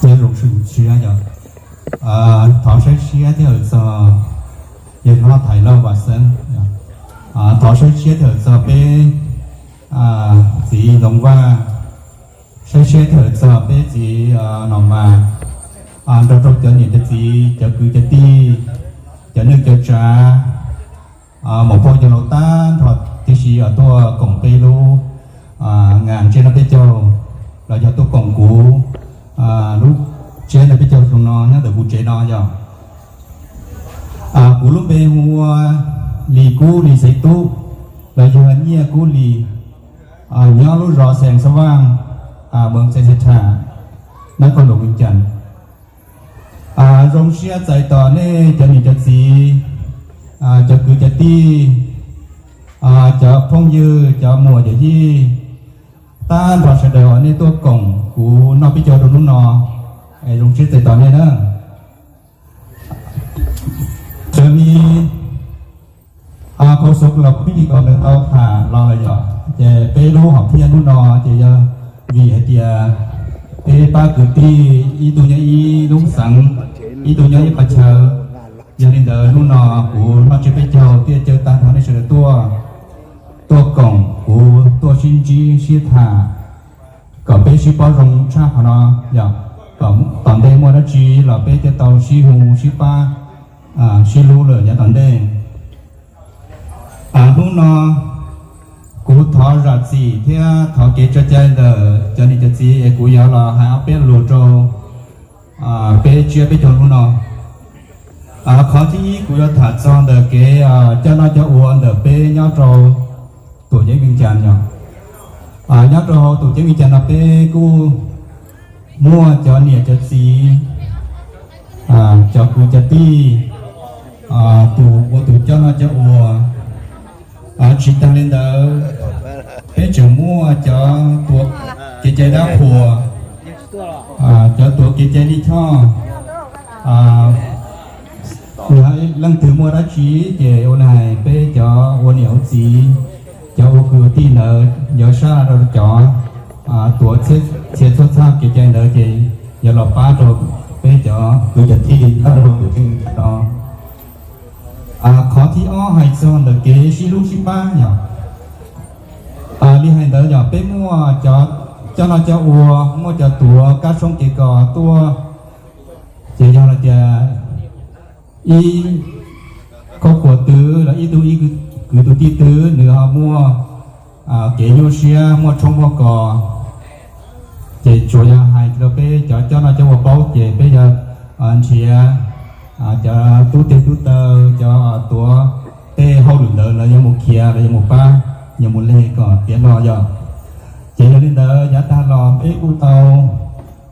Nyob zoo siab yog thov saib siab thiab hawm txog, yog no thais lauj vam xeeb, thov saib siab thiab hawm txog peb txiv Ntxoov Vaj, saib siab thiab hawm txog peb txiv Nom Mas, nrog rau cov niam cov txiv, cov kwv cov tij, cov neej cov tsav, muam phauj cov laus tag nrho, tiam sis tuaj koom peb lub ngas tsiab noj peb caug, los yog tuaj koom kuv lub tsiab noj peb caug xyoo no nyob ntawm kuv tsev no yog. Kuv lub npe hu ua Lis Kub Lis Xaiv Tub, los yog Nyiaj Kub Lis, nyob lub zos Xees Xab Vaj, Moos Xees Xab Tham, nab koj luam Vees Cas. Zoo siab txais tos nej cov niam cov txiv, cov kwv cov tij, cov phooj ywg, cov muam yawm yij, tag nrho sawv daws uas nej tuaj koom kuv noj peb caug rau hnub no, es zoo siab txais tos nej na. Raws li khau xov los pib kom nws tau tham los lawm yog, ces peb lub hom phiaj hnub no ces yog vim hais tias peb pab kwv tij ib tug nyob ib lub xeev, ib tug nyob ib qhov chaw. Yog li ntawd hnub no kuv noj tsiab peb caug thiaj caw tag nrho nej sawv daws tuaj, tuaj koom kuv tuaj sib ntsib sib tham, kom peb sib paub zoo tshaj qhov no, yog kom tom ntej muaj dab tsi los peb thiaj tau sib hu sib pab, sib hlub lawm yav tom ntej. Hnub no kuv thov zam txim thiab thov kev tso cai ntawm cov niam cov txiv es kuv yuav los hais ob peb lus rau peb tsiab peb caug hnub no. Qhov thib ib kuv yuav tham txog ntawm kev coj noj coj ua ntawm peb nyob rau Tuam Ceeb Vees Cas no. Nyob rau hauv Tuam Ceeb Vees Cas no peb kuj muaj cov niam cov txiv, cov kwv cov tij, tus ua tus coj noj coj ua. Tsis tas li ntawd, peb tseem muaj cov tuav kev cai dab qhuas, cov tuav kev cai lij choj. Yog leej twg muaj dab tsi ces ua li hais peb cov ua niam ua txiv, cov ua kwv ua tij ntawd yuav sab rau cov tuav txhia txhua txhaj kev cai ntawd ces yuav los pab rau peb cov kwv cov tij nyob rau Tuam Ceeb Vees Cas no. Qhov thib ob hais txog ntawm kev sib hlub sib pab yog li hais ntawd yog peb muaj cov coj noj coj ua, muaj cov tuav kab tshoob kev kos tuaj, ces yog hais tias ib khuab khuas twg los ib tug ib kwv tus tij twg nws ho muaj kev nyuaj siab muaj tshoob muaj kos, ces tsuas yog hais rau peb cov coj noj coj ua paub ces peb yuav nrhiav cov tub teg tub taw, cov tuav tej hauj lwm ntawd lawv yuav mus khiav, lawv yuav mus pab, yuav mus leg kom tiav no yog. Ces yog li ntawd yav tag los peb kuj tau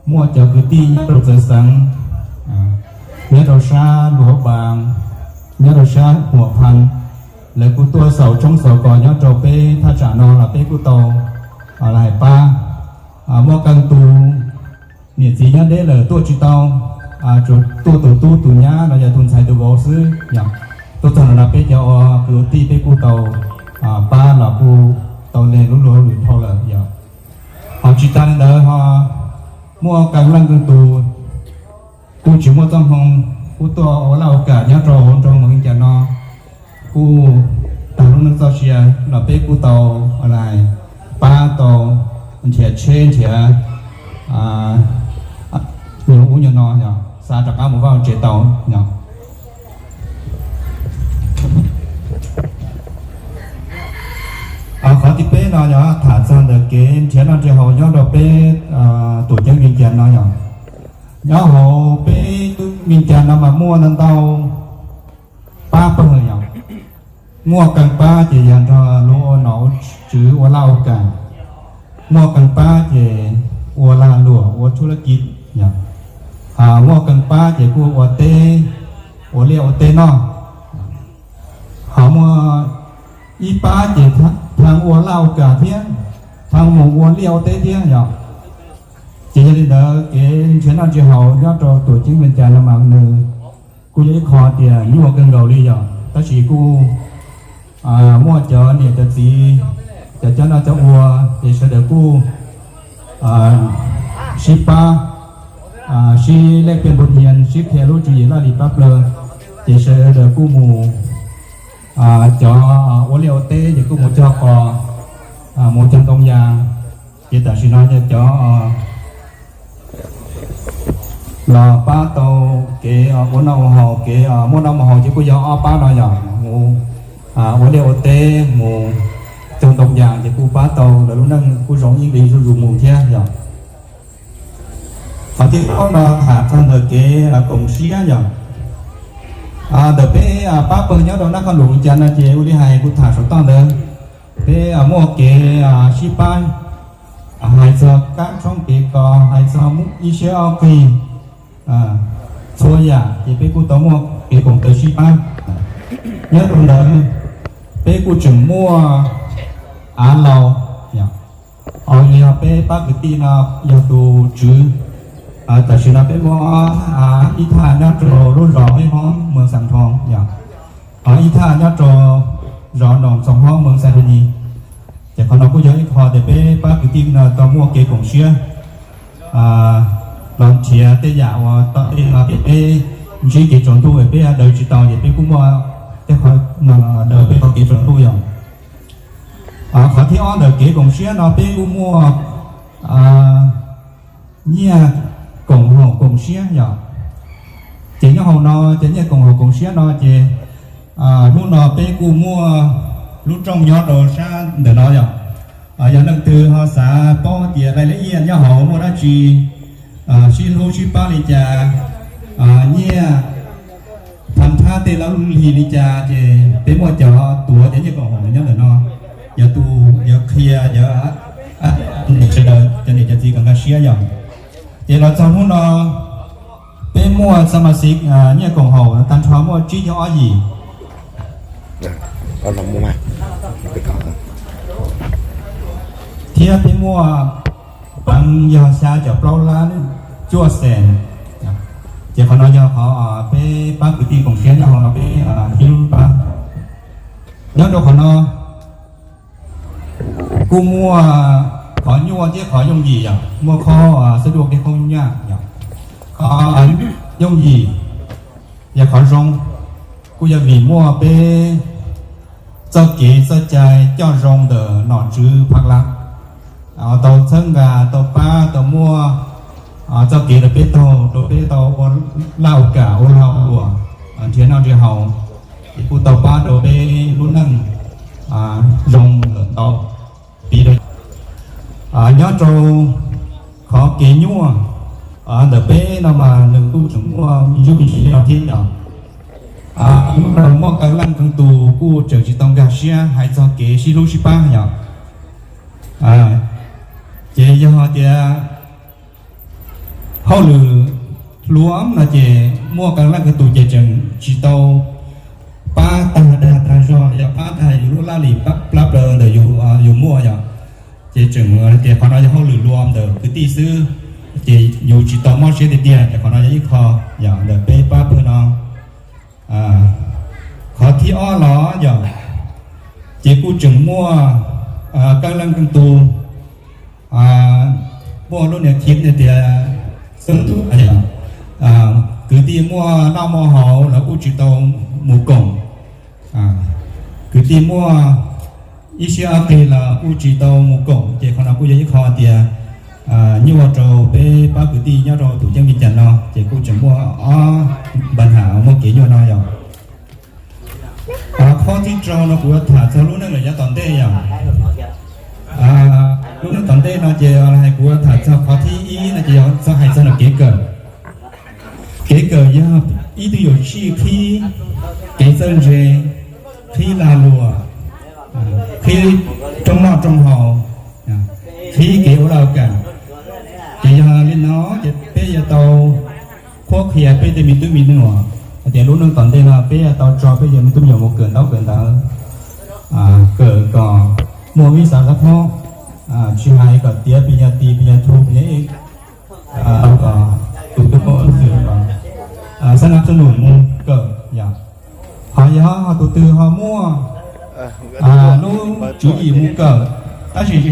muaj cov kwv tij nyob rau txawv xeev, nyob rau sab Luag Hauv Pas, nyob rau sab Huam Phas, lawv kuj tuaj xaus tshoob xaus kos nyob rau peb thaj tsam no los peb kuj tau los hais pab. Muaj qee tus niam txiv nyob deb lawm tuaj tsis tau, tsuas tuaj tus tub tus nyab los yog tus ntxhais tus vauv xwb yog. Tuaj txog no peb cov ua kwv ua tij peb kuj tau pab los kuj tau leg lub luag lwm dhau lawm yog. Ho tsis tas li ntawd ho muaj qee leej qee tus kuj tsis muaj txoj hmoo, kuj tuaj ua laj ua kam nyob rau hauv nroog Moos Vees Cas no, kuj tag lub neej txoj sia los peb kuj tau pab tau nrhiav tsheb nrhiav nyuag ub nyuag no yog xa rov qab mus vaj tsev tau no. Qhov thib peb no yog tham txog ntawm kev nrhiav noj nrhiav haus nyob rau peb Tuam Ceeb Vees Cas no yog. Nyob hauv peb Tuam Ceeb Vees Cas no mas muaj ntau ntau pab pawg yog. Muaj qee pab ces yog nrog luag ua nom ua tswv ua laj ua kam. Muaj qee pab ces ua lag luam ua thuj lab kiv yog. Muaj qee pab ces kuj ua teb, ua liaj ua teb noj. Ho muaj ib pab ces thaum ua laj ua kam thiab, thaum mus ua liaj ua teb thiab yog. Ces yog li ntawd kev nrhiav noj nrhiav haus nyob rau Tuam Ceeb Vees Cas no mas nws kuj yog ib qho tias nyuaj kawg nkaus li yog, tab sis kuj muaj cov niam cov txiv, cov coj noj coj ua, ces sawv daws kuj sib pab sib lej pej npus nyias sib qhia lub tswv yim laj lim pab plawg, ces sawv daws kuj mus, cov ua liaj ua teb ces kuj mus cog qos, mus cog ntoo yas. Ces tam sim no yog cov los pab tau kev ua noj ua haus, kev muaj noj muaj haus ces kuj yog ob pab no yog mus ua liaj ua teb, mus cog ntoo yas ces kuj pab tau lawv lub neej kuj zoo ib nqis zuj zus mus thiab yog. Qhov thib ob no tham txog ntawm kev koom siab yog ntawm peb pab pawg nyob rau Naj Qhoos Lus Cas no ces ua li hais kuv tham saum toj ntawd, peb muaj kev sib pab, hais txog kab tshoob kev kos, hais txog ib siab ob qig, txhua yam ces peb kuj tau muaj kev koom tes sib pab. Nyob rau ntawd peb kuj tseem muaj av laus, yog peb pab kwv tij no yog tus tswv. Tam sim no peb muaj ib thaj nyob rau lub zos Ib Hob Moos Xas Thoos, yog ib thaj nyob rau zos Noos Txoos Hob Moos Xas Thoos Nis. Ces qhov no kuj yog ib qho tias peb pab kwv tij no tau muaj kev koom siab los nrhiav tej yam uas tau tej no tias peb ntsib kev tsaus ntuj es peb daws tsis tau ces peb kuj muaj tej qhov no daws peb tau kev tsaus ntuj yog. Qhov thib ob ntawm kev koom siab no peb kuj muaj nyiaj koom haum koom siab yog. Ces nyob hauv no ces nyiaj koom haum koom siab no ces hnub no peb kuj muaj lub rooj nyob rau sab ntawm no yog. Yog leej twg ho xav paub tias raj laj iaj nyob hauv muaj dab tsi, sib hlub sib pab li cas, nyiaj thab thab tej laj hli li cas ces peb muaj cov tuav cov nyiaj koom haum nyob ntawm no, yog tus yuav qhia, yog sawv daws cov niam cov txiv kom nkag siab yog. Ces los txog hnub no peb muaj xa mas xiv nyiaj koom haum tag nrho muaj tsib caug ob yim, thiab peb muaj peev yog xya caum plaub lab cuaj xees. Ces qhov no yog qhov peb pab kwv tij koom siab nyob hauv no peb sib hlub pab. Nyob rau qhov no kuj muaj qhov nyuaj thiab qhov yooj yim yog, muaj qhov xab duaj thiab qhov nyuaj yog. Qhov yooj yim yog qhov zoo, kuj yog vim muaj peb txoj kev txoj cai coj zoo ntawm nom tswv Phav Lav tau txhawb nqa tau pab tau muaj txoj kev rau peb taug rau peb tau ua laj ua kam ua lag ua luam, nrhiav noj nrhiav haus, ces kuj tau pab rau peb lub neej zoo lawm ntau. Piv rau nyob rau qhov kev nyuaj ntawm peb no mas nws kuj tseem muaj me ntsis no thiab yog. Hnub no muaj qee leej qee tus kuj tseem tsis tau nkag siab hais txog kev sib hlub sib pab yog. Ces yog tias hauj lwm hluas no ces muaj qee leej qee tus ces tseem tsis tau pab tag dag tag zog, yog pab tag yus lub laj lim plab plaws ntawm yus muaj yog. Ces tseem tias qhov no yog hauj lwm luam ntawm kwv tij xwb, ces yus tsis tau mob siab tiag tiag, ces qhov no yog ib qho yog ntawm peb pab pawg no. Qhov thib ob los yog, ces kuj tseem muaj qee leej qee tus muaj lub niag khiv tias xub tus kwv tij muaj noj muaj haus los kuj tsis tau mus koom, kwv tij muaj ib siab ob qig los kuj tsis tau mus koom, ces qhov no kuj yog ib qho tias nyuaj rau peb pab kwv tij nyob rau tus ceeb Vias Cas no ces kuj tseem muaj ob npa nham muaj kev nyuaj no yog. Qhov thib rau no kuv yuav tham txog lub neej lawm yav tom ntej yog. Lub neej tom ntej no ces hais kuv yuav tham txog qhov thib ib no ces yog txog hais txog kev kawm. Kev kawm yog ib tug yuam sij qhib kev txawj ntse, qhib lag luam, qhib rooj noj rooj haus, qhib kev ua laj kam. Ces yog li no ces peb yuav tau qhuab qhia peb tej me tub me nyuam hais tias lub neej tom ntej no peb yuav tau tso peb cov me tub me nyuam mus kawm ntaub kawm ntawv, kawm kom muaj vib xav xab phob, tsis hais kom tiav pis nyas tis pis nyas thu pis nyas ej, kom tus twg muaj xab nab xab num mus kawm yom. Ho yog ho tus twg ho muaj lub tswv yim mus kawm tab sis tsis